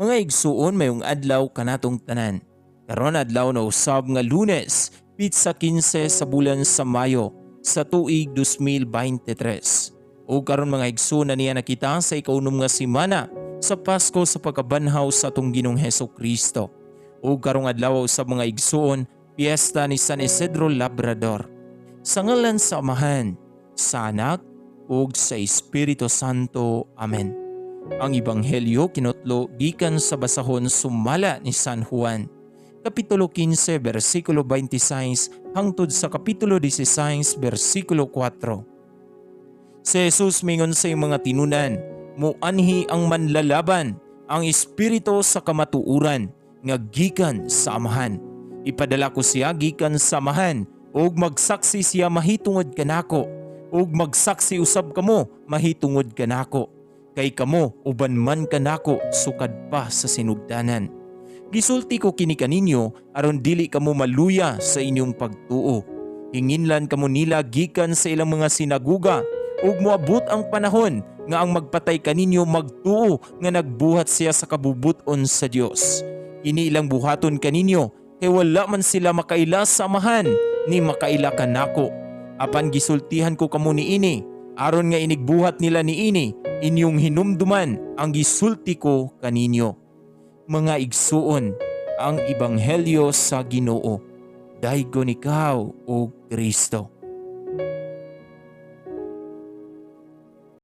Mga igsuon, mayong adlaw kanatong tanan. Karon adlaw na usab nga Lunes, pitsa 15 sa bulan sa Mayo sa tuig 2023. O karon, mga igsuon, na niya nakita sa ikaunom nga simana sa Pasko sa pagkabanhaw sa atong Ginoong Heso Kristo. O karong adlaw sa mga igsuon, piyesta ni San Isidro Labrador. Sa ngalan sa Amahan, sa Anak, ug sa Espiritu Santo. Amen. Ang Ebanghelyo kinutlo gikan sa basahon sumala ni San Juan. Kapitulo 15 bersikulo 26 hangtod sa Kapitulo 16 bersikulo 4. Si Jesus mingon sa iyang mga tinunan, "Muanhi ang manlalaban, ang Espiritu sa kamatuoran nga gikan sa Amahan. Ipadala ko siya gikan sa Amahan ug magsaksi siya mahitungod kanako, ug magsaksi usab kamo mahitungod kanako kay kamo uban man kanako sukad pa sa sinugdanan. Gisulti ko kini kaninyo aron dili kamo maluya sa inyong pagtuo. Hinginlan kamo nila gikan sa ilang mga sinaguga, ug moabot ang panahon nga ang magpatay kaninyo magtuo nga nagbuhat siya sa kabubut-on sa Dios. Ini ilang buhaton kaninyo kay wala man sila makaila sa Amahan ni makaila kanako. Apan gisultihan ko kamo niini aron nga inigbuhat nila niini, inyong hinumduman ang gisulti ko kaninyo." Mga igsuon, ang ebanghelyo sa Ginoo. Daygon ikaw, o Kristo.